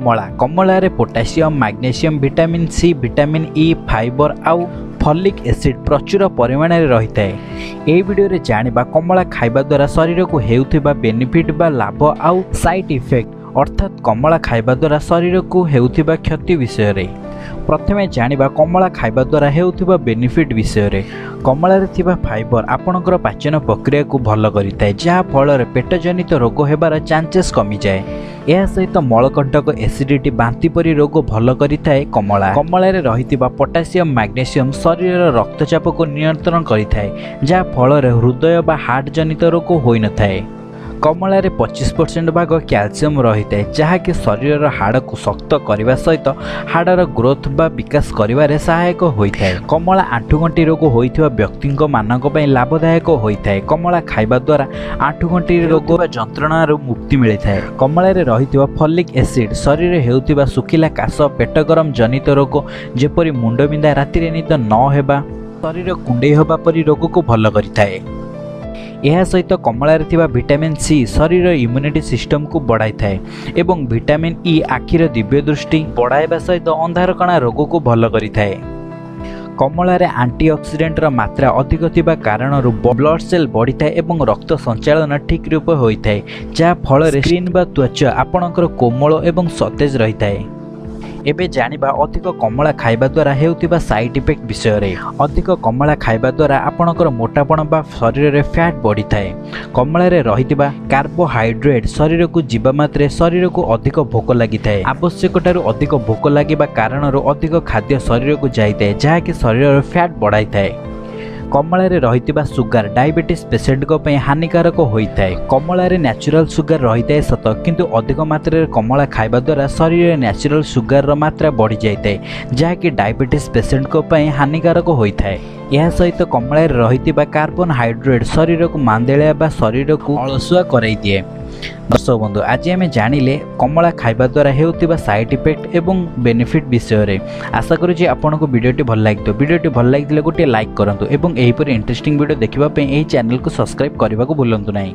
କମଳା। କମଳାରେ potassium, magnesium, vitamin C, vitamin E, fibre ଆଉ folic acid ପ୍ରଚୁର ପରିମାଣରେ ରହିଥାଏ। ଏହି ଭିଡ଼ିଓରେ ଜାଣିବା କମଳା ଖାଇବା ଦ୍ୱାରା ଶରୀରକୁ ହେଉଥିବା ବେନିଫିଟ୍ ବା ଲାଭ ଆଉ ସାଇଡ୍ ଇଫେକ୍ଟ, ଅର୍ଥାତ୍ କମଳା ଖାଇବା ଦ୍ୱାରା ଶରୀରକୁ ହେଉଥିବା କ୍ଷତି ବିଷୟରେ। ପ୍ରଥମେ ଜାଣିବା କମଳା ଖାଇବା ଦ୍ୱାରା ହେଉଥିବା ବେନିଫିଟ୍ ବିଷୟରେ। କମଳାରେ ଥିବା ଫାଇବର ଆପଣଙ୍କର ପାଚନ ପ୍ରକ୍ରିୟାକୁ ଭଲ କରିଥାଏ, ଯାହା ଫଳରେ ପେଟଜନିତ ରୋଗ ହେବାର ଚାନ୍ସେସ୍ କମିଯାଏ। ଏହା ସହିତ ମଳକଣ୍ଟକ, ଏସିଡିଟି, ବାନ୍ତି ପରି ରୋଗ ଭଲ କରିଥାଏ କମଳା। କମଳାରେ ରହିଥିବା ପଟାସିୟମ୍, ମ୍ୟାଗ୍ନେସିୟମ୍ ଶରୀରର ରକ୍ତଚାପକୁ ନିୟନ୍ତ୍ରଣ କରିଥାଏ, ଯାହା ଫଳରେ ହୃଦୟ ବା ହାର୍ଟ ଜନିତ ରୋଗ ହୋଇନଥାଏ। କମଳାରେ 25% ଭାଗ କ୍ୟାଲସିୟମ୍ ରହିଥାଏ, ଯାହାକି ଶରୀରର ହାଡ଼କୁ ଶକ୍ତ କରିବା ସହିତ ହାଡ଼ର ଗ୍ରୋଥ୍ ବା ବିକାଶ କରିବାରେ ସହାୟକ ହୋଇଥାଏ। କମଳା ଆଣ୍ଠୁଗଣ୍ଠି ରୋଗ ହୋଇଥିବା ବ୍ୟକ୍ତିଙ୍କ ମାନଙ୍କ ପାଇଁ ଲାଭଦାୟକ ହୋଇଥାଏ। କମଳା ଖାଇବା ଦ୍ୱାରା ଆଣ୍ଠୁଗଣ୍ଠି ରୋଗ ବା ଯନ୍ତ୍ରଣାରୁ ମୁକ୍ତି ମିଳିଥାଏ। କମଳାରେ ରହିଥିବା ଫଲିକ୍ ଏସିଡ୍ ଶରୀରରେ ହେଉଥିବା ଶୁଖିଲା କାଶ, ପେଟ ଗରମ ଜନିତ ରୋଗ ଯେପରି ମୁଣ୍ଡବିନ୍ଧା, ରାତିରେ ନିଦ ନ ହେବା, ଶରୀର କୁଣ୍ଡେଇ ହେବା ପରି ରୋଗକୁ ଭଲ କରିଥାଏ। ଏହା ସହିତ କମଳାରେ ଥିବା ଭିଟାମିନ୍ ସି ଶରୀର ଇମ୍ୟୁନିଟି ସିଷ୍ଟମକୁ ବଢ଼ାଇଥାଏ ଏବଂ ଭିଟାମିନ୍ ଇ ଆଖିର ଦିବ୍ୟ ଦୃଷ୍ଟି ବଢ଼ାଇବା ସହିତ ଅନ୍ଧାରକଣା ରୋଗକୁ ଭଲ କରିଥାଏ। କମଳାରେ ଆଣ୍ଟିଅକ୍ସିଡେଣ୍ଟର ମାତ୍ରା ଅଧିକ ଥିବା କାରଣରୁ ବ୍ଲଡ୍ ସେଲ୍ ବଢ଼ିଥାଏ ଏବଂ ରକ୍ତ ସଞ୍ଚାଳନ ଠିକ୍ ରୂପେ ହୋଇଥାଏ, ଯାହା ଫଳରେ ସ୍କିନ୍ ବା ତ୍ୱଚା ଆପଣଙ୍କର କୋମଳ ଏବଂ ସତେଜ ରହିଥାଏ। ଏବେ ଜାଣିବା ଅଧିକ କମଳା ଖାଇବା ଦ୍ୱାରା ହେଉଥିବା ସାଇଡ୍ ଇଫେକ୍ଟ ବିଷୟରେ। ଅଧିକ କମଳା ଖାଇବା ଦ୍ୱାରା ଆପଣଙ୍କର ମୋଟାପଣ ବା ଶରୀରରେ ଫ୍ୟାଟ୍ ବଢ଼ିଥାଏ। କମଳାରେ ରହିଥିବା କାର୍ବୋହାଇଡ୍ରେଟ୍ ଶରୀରକୁ ଯିବା ମାତ୍ରେ ଶରୀରକୁ ଅଧିକ ଭୋକ ଲାଗିଥାଏ। ଆବଶ୍ୟକଠାରୁ ଅଧିକ ଭୋକ ଲାଗିବା କାରଣରୁ ଅଧିକ ଖାଦ୍ୟ ଶରୀରକୁ ଯାଇଥାଏ, ଯାହାକି ଶରୀରର ଫ୍ୟାଟ୍ ବଢ଼ାଇଥାଏ। କମଳାରେ ରହିଥିବା ସୁଗାର ଡାଇବେଟିସ୍ ପେସେଣ୍ଟଙ୍କ ପାଇଁ ହାନିକାରକ ହୋଇଥାଏ। କମଳାରେ ନ୍ୟାଚୁରାଲ ସୁଗାର ରହିଥାଏ ସତ, କିନ୍ତୁ ଅଧିକ ମାତ୍ରାରେ କମଳା ଖାଇବା ଦ୍ୱାରା ଶରୀରରେ ନ୍ୟାଚୁରାଲ ସୁଗାରର ମାତ୍ରା ବଢ଼ିଯାଇଥାଏ, ଯାହାକି ଡାଇବେଟିସ୍ ପେସେଣ୍ଟଙ୍କ ପାଇଁ ହାନିକାରକ ହୋଇଥାଏ। ଏହା ସହିତ କମଳାରେ ରହିଥିବା କାର୍ବୋହାଇଡ୍ରେଟ୍ ଶରୀରକୁ ମାନ୍ଦାଳିଆ ବା ଶରୀରକୁ ଅଳସୁଆ କରାଇ ଦିଏ। ଦର୍ଶକ ବନ୍ଧୁ, ଆଜି ଆମେ ଜାଣିଲେ କମଳା ଖାଇବା ଦ୍ୱାରା ହେଉଥିବା ସାଇଡ୍ ଇଫେକ୍ଟ ଏବଂ ବେନିଫିଟ୍ ବିଷୟରେ। ଆଶା କରୁଛି ଆପଣଙ୍କୁ ଭିଡ଼ିଓଟି ଭଲ ଲାଗିଥିବ। ଭିଡ଼ିଓଟି ଭଲ ଲାଗିଥିଲେ ଗୋଟିଏ ଲାଇକ୍ କରନ୍ତୁ ଏବଂ ଏହିପରି ଇଣ୍ଟରେଷ୍ଟିଂ ଭିଡ଼ିଓ ଦେଖିବା ପାଇଁ ଏହି ଚ୍ୟାନେଲକୁ ସବସ୍କ୍ରାଇବ୍ କରିବାକୁ ଭୁଲନ୍ତୁ ନାହିଁ।